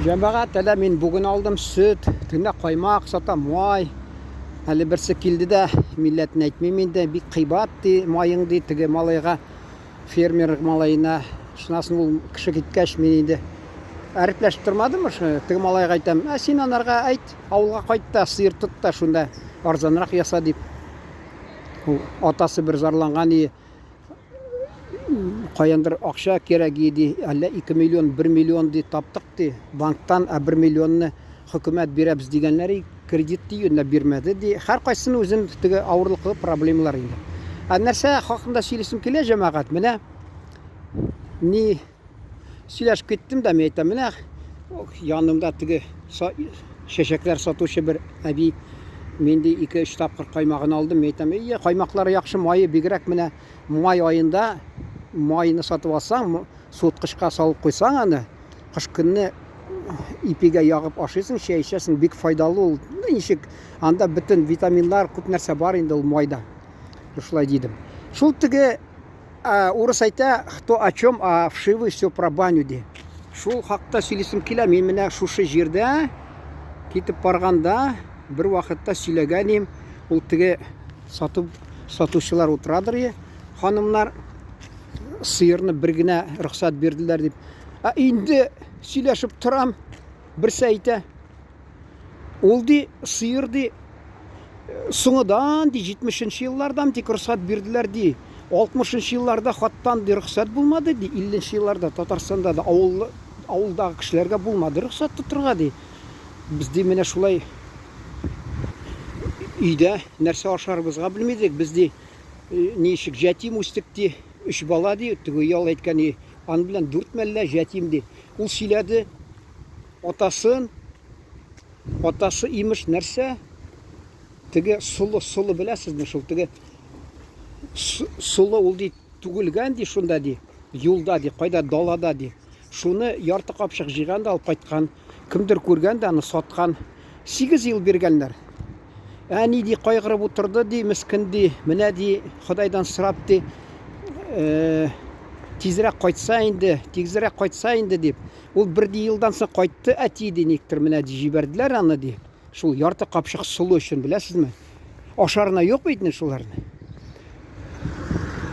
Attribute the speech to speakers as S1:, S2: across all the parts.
S1: Җәмәгать, әле мин бүген алдым сөт, төнлә каймак сатам, май. Әле берсе килде дә, милләтен әйтмим инде, бик кыйбат ди, маең ди, теге малайга, фермер малаена. Шуннан соң ул кеше киткәч, мин инде әрепләшеп тормадым, теге малайга әйтәм, ә син анарга әйт, авылга кайт та, сыер тот та, шунда арзанрак яса дип. Ул атасы бер зарланган и, каяндыр акча кирәк иде, әллә 2 миллион, 1 миллион ди таптык ди банктан, ә 1 миллионны хөкүмәт бирәбез дигәннәр, кредит ди, юньләп бирмәде ди. Һәркайсының үзенең теге авырлыклы проблемалар инде. Ә нәрсә хакында сөйлисем килә, җәмәгать? Менә ни сөйләшеп киттем дә, мин әйтәм, менә янымда теге чәчәкләр сатучы бер әби, мин ди 2-3 тапкыр каймагын алдым. Мин әйтәм, ие, каймаклары яхшы, мае бигрәк менә май аенда майны сатып алсаң, суыткычка салып куйсаң аны, кыш көнне ипигә ягып ашыйсың, чәй эчәсең, бик файдалы ул. Ну, ничек, анда бөтен витаминнар, күп нәрсә бар инде ул майда. Шулай дидем. Шул теге Ә, урыс әйтә, кто о чем, а вшивый все про баню ди. Шул хакта сөйлисем килә. Мин менә шушы җирдә китеп барганда бер вакытта сөйләгән идем. Ул теге сатып сатучылар утырадыр и, ханымнар сыерны бер генә рөхсәт бирделәр дип. Ә инде сөйләшеп торам, берсе әйтә, Ул ди, сыер ди, соңыдан ди, 70 еллардан тик рөхсәт бирделәр ди. 60 елларда хаттан ди рөхсәт булмады ди, 50 елларда Татарстанда да авыл авылдагы кешеләргә булмады рөхсәт тотырга ди. Без ди менә шулай өйдә нәрсә ашарыбызга белмидек. Без ди ничек җәтим үстек ди, өч бала ди, теге ял әйткән ди, аны белән дүрт мәллә җәтим ди. Ул сөйләде, Атасын, атасы имеш нәрсә? Теге солы, солы беләсезме шул теге солы ул ди түгелгән ди шунда ди, юлда ди, кайда далада ди. Шуны ярты капчык җыйган да алып кайткан. Кемдер күргән дә аны саткан. 8 ел биргәннәр. Әни ди кайгырып утырды ди, мескен ди. Менә ди, Ходайдан сорап ди, э, тизрәк кайтса инде, тизрәк кайтса инде дип. Ул бер ди елдан соң кайтты, әти ди, никтер менә ди җибәрделәр аны ди. Шул ярты капчык солы өчен, беләсезме? Ашарына юк бит инде шуларны.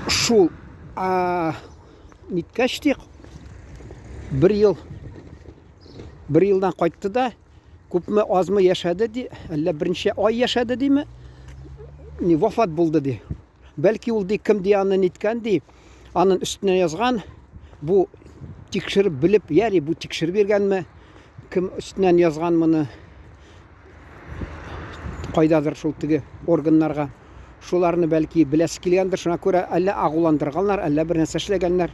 S1: Шул а, ниткәч ди, бер ел бер елдан кайтты да, күпме азмы яшәде ди, әллә берничә ай яшәде диме? Ни вафат булды ди. Бәлки ул ди кем ди аны ниткән ди, анын өстенә язган, бу тикшереп белеп, яри бу тикшереп биргәнме, кем өстеннән язган моны, кайдадыр шул теге органнарга. Шуларны бәлки беләсе килгәндер, шуңа күрә әллә агуландырганнар, әллә бер нәрсә эшләгәннәр.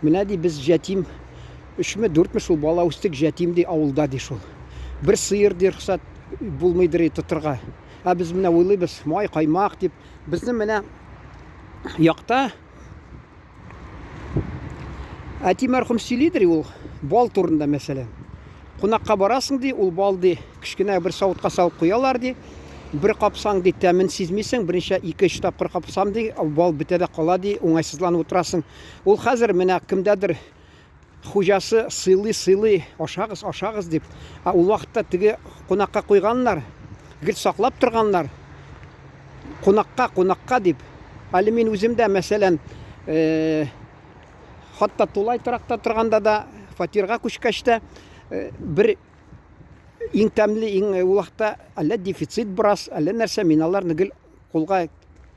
S1: Менә ди без җәтим өчме, дүртме шул бала үстек, җәтим ди авылда ди шул. Бер сыер ди рөхсәт булмыйдыр тотырга. Ә без менә уйлыйбыз, май, каймак дип. Безнең менә якта әти мәрхүм сөйлидер ул бал турында мәсәлән. Кунакка барасың ди, ул бал ди, кечкенә бер савытка салып куялар ди. Бер капсаң ди, тәмен сизмисең, берничә ике-өч тапкыр капсам ди, бал бетә дә кала ди, уңайсызланып утырасың. Ул хәзер менә кемдәдер Хуҗасы сыйлый-сыйлый, ашагыз, ашагыз дип. Ә ул вакытта теге кунакка куйганнар, гел саклап торганнар. Кунакка, кунакка дип. Әле мин үзем дә, мәсәлән, э, хатта тулай торакта торганда да, фатирга күчкәч тә, э, бер иң тәмле, иң э, ул вакытта әллә дефицит бераз, әллә нәрсә, мин аларны гел кулга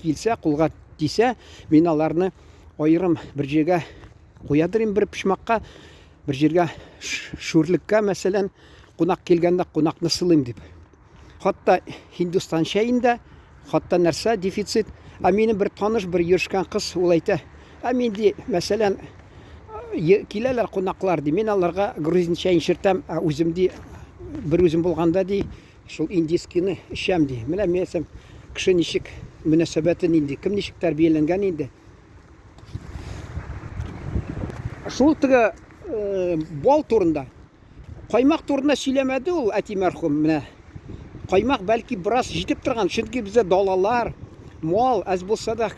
S1: килсә, кулга тисә, мин аларны аерым бер җиргә куядыр инде бер почмакка, бер җиргә шүрлеккә, мәсәлән, кунак килгәндә кунакны сылыйм дип. Хатта Һиндустан чәен дә, хатта нәрсә дефицит. Ә минем бер таныш, бер йөрешкән кыз, ул әйтә, ә мин ди, мәсәлән, киләләр кунаклар ди, мин аларга грузин чәен эчертәм, ә үзем ди, бер үзем булганда ди, шул индийскийны эчәм ди. Менә мин әйтсәм, кеше ничек мөнәсәбәте нинди, кем ничек тәрбияләнгән инде. Шул теге э, бал турында. Каймак турында сөйләмәде ул әти мәрхүм менә. Каймак бәлки бераз җитеп торган, чөнки бездә далалар, мал әз булса да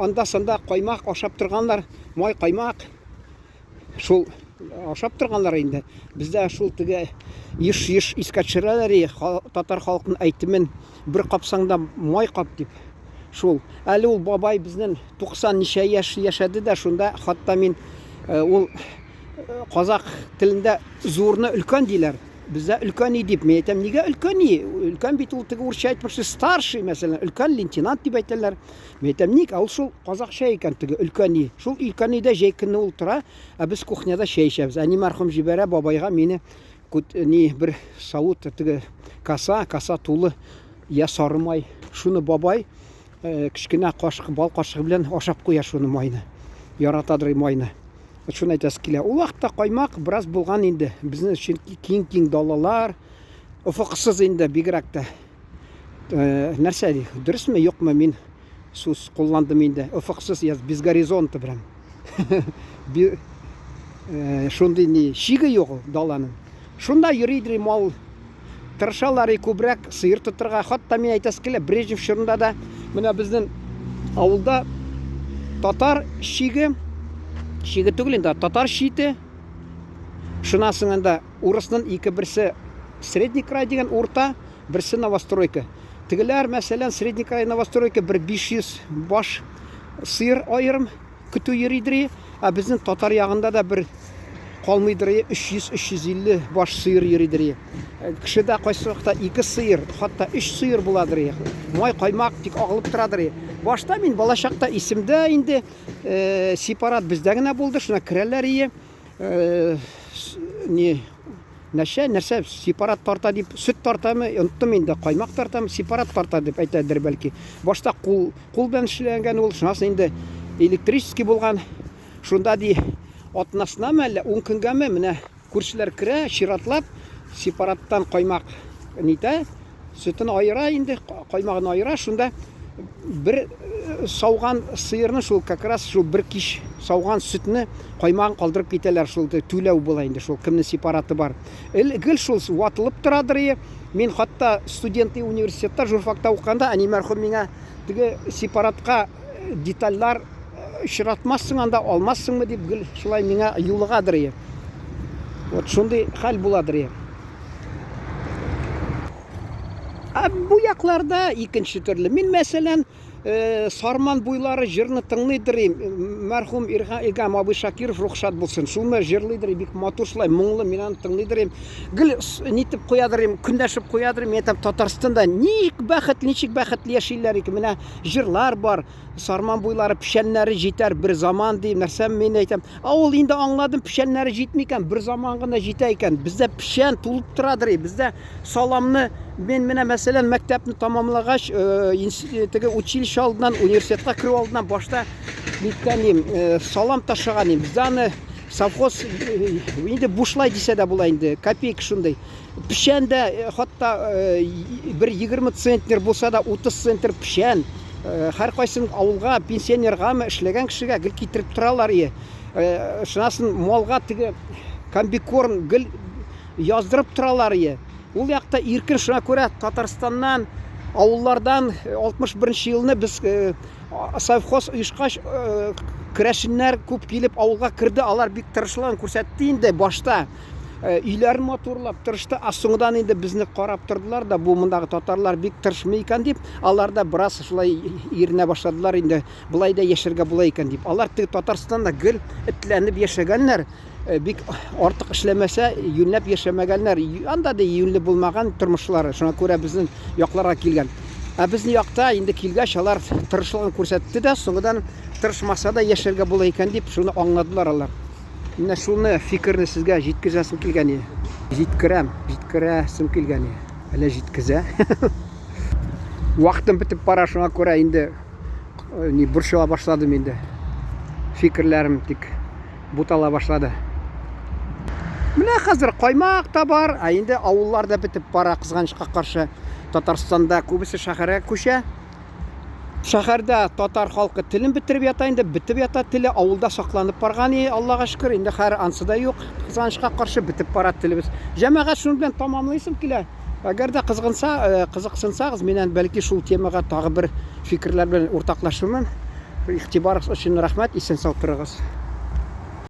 S1: анда-санда каймак ашап торганнар, май каймак. Шул. Ашап торганнар инде. Бездә шул теге еш-еш искә төшерәләр, татар халкының әйтемен, бер капсаң да май кап дип. Шул. Әле ул бабай безнең 90 ничә яшь яшәде дә, шунда хатта мин э, ул э, казак телендә зурны өлкән диләр. Бездә өлкән и дип. Мин әйтәм, нигә өлкән и? Өлкән бит ул теге урысча әйтмешли старший, мәсәлән, өлкән лейтенант дип әйтәләр. Мин әйтәм, ник? Ә ул шул казакча икән теге өлкән и. Шул өлкән өйдә җәй көне ул тора, ә без кухняда чәй эчәбез. Әни мәрхүм җибәрә бабайга мине ни бер савыт теге каса, каса тулы я сары май. Шуны бабай э, кечкенә кашык, бал кашыгы белән ашап куя шуны майны. Яратадыр майны. Шуны әйтәсе килә. Ул вакытта каймак бераз булган инде. Безнең өчен киң-киң далалар, офыксыз инде бигрәк тә. Э, нәрсә ди? Дөресме, юкмы? Мин сүз кулландым инде. Офыксыз яз, без горизонта прям. Э, шундый ни, чиге юк ул даланың. Шунда йөридер мал. Тырышалар и күбрәк сыер тотырга. Хатта мин әйтәсе килә, Брежнев чорында да менә безнең авылда татар чиге, чиге түгел инде, татар чите. Шуннан соң инде урысның ике берсе средний край дигән урта, берсе новостройка. Тегеләр, мәсәлән, средний край новостройка бер 500 баш сыер аерым көтү йөридер, ә безнең татар ягында да бер калмыйдыр, 300-350 баш сыер йөридер. Э, кешедә кайсы вакытта ике сыер, хатта өч сыер буладыр. Май каймак тик агылып торадыр. Башта мин балачакта исемдә инде э, сепарат бездә генә булды, шуна керәләр ие. Э, не нәрсә нәрсә сепарат тарта дип сөт тартамы оныттым инде каймак тартамы сепарат тарта дип әйтәдер бәлки башта кул кул белән эшләнгән ул шуннан соң инде электрический булган шунда ди атнасынамы әллә ун көнгәме менә күршеләр керә чиратлап сепараттан каймак нитә Сөтен аера инде, каймагын аера, шунда бер э, сауган сыерны шул как раз шул бер кич сауган сөтне каймагын калдырып китәләр шул түләү була инде шул кемнең сепараты бар. Эл гел шул ватылып торадыр. Мин хатта студент университетта журфакта укыганда әни мәрхүм миңа теге сепаратка э, детальләр э, очратмассың анда алмассыңмы дип гел шулай миңа юлыгадыр. Вот шундый хәл буладыр. Ә бу якларда икенче төрле. Мин, мәсәлән, э, Сарман буйлары җырны тыңлыйдыр Мәрхүм Илгам абый Шакиров рухшат булсын. Шуны җырлыйдыр бик матур шулай, моңлы, мин аны тыңлыйдыр Гел нитеп куядыр көнләшеп куядыр Мин әйтәм, Татарстанда ник бәхет, ничек бәхетле яшиләр икән. Менә җырлар бар. Сарман буйлары печәннәре җитәр бер заман ди, нәрсә мин әйтәм. Ә ул инде аңладым, печәннәре җитми икән, бер заман гына җитә икән. Бездә печән тулып торадыр, бездә саламны мин менә мәсәлән мәктәпне тамамлагач, э, э, теге училище алдыннан, университетка керү алдыннан башта ниткән дим, э, салам ташыган идем. Бездә аны совхоз инде бушлай дисә дә була инде, копейка шундый. Печән дә, э, хатта э, бер 20 центнер булса да 30 центнер печән. Э, һәркайсын авылга, пенсионергамы, эшләгән кешегә гел китереп торалар ие. Шунасын малга теге комбикорм гел яздырып торалар ие. Ул якта иркен, шуңа күрә Татарстаннан, авыллардан 61 елны без совхоз оешкач, керәшеннәр күп килеп авылга керде, алар бик тырышлыгын күрсәтте инде башта. Э, өйләрен матурлап тырышты, а соңдан инде безне карап тордылар да, бу мондагы татарлар бик тырышмый икән дип, алар да бераз шулай иренә башладылар инде, болай да яшәргә була икән дип. Алар теге Татарстанда гел этләнеп яшәгәннәр, э, бик артык эшләмәсә, юньләп яшәмәгәннәр. Анда да юньле булмаган тормышлары, шуңа күрә безнең якларга килгән. Ә безнең якта инде килгәч, алар тырышлыгын күрсәтте дә, соңдан тырышмаса да яшәргә була икән дип, шуны аңладылар алар. Менә шуны фикерне сезгә җиткезәсем килгән иде. Җиткерәм, җиткерәсем килгән иде. Әллә җиткезә. Вакытым бетеп бара, шуңа күрә инде э, ни борчыла башладым инде. Фикерләрем тик бутала башлады. Менә хәзер каймак та бар, ә инде авыллар да бетеп бара, кызганычка каршы. Татарстанда күбесе шәһәргә күчә. Шәһәрдә татар халкы телен бетереп ята инде, бетеп ята теле, авылда сакланып барган и, Аллага шөкер, инде хәер ансы да юк. Кызганычка каршы бетеп бара телебез. Җәмәгать шуның белән тамамлыйсым килә. Әгәр дә кызгынса, э, кызыксынсагыз, миннән бәлки шул темага тагы бер фикерләр белән уртаклашырмын. Игътибарыгыз өчен рәхмәт, исән сау торыгыз.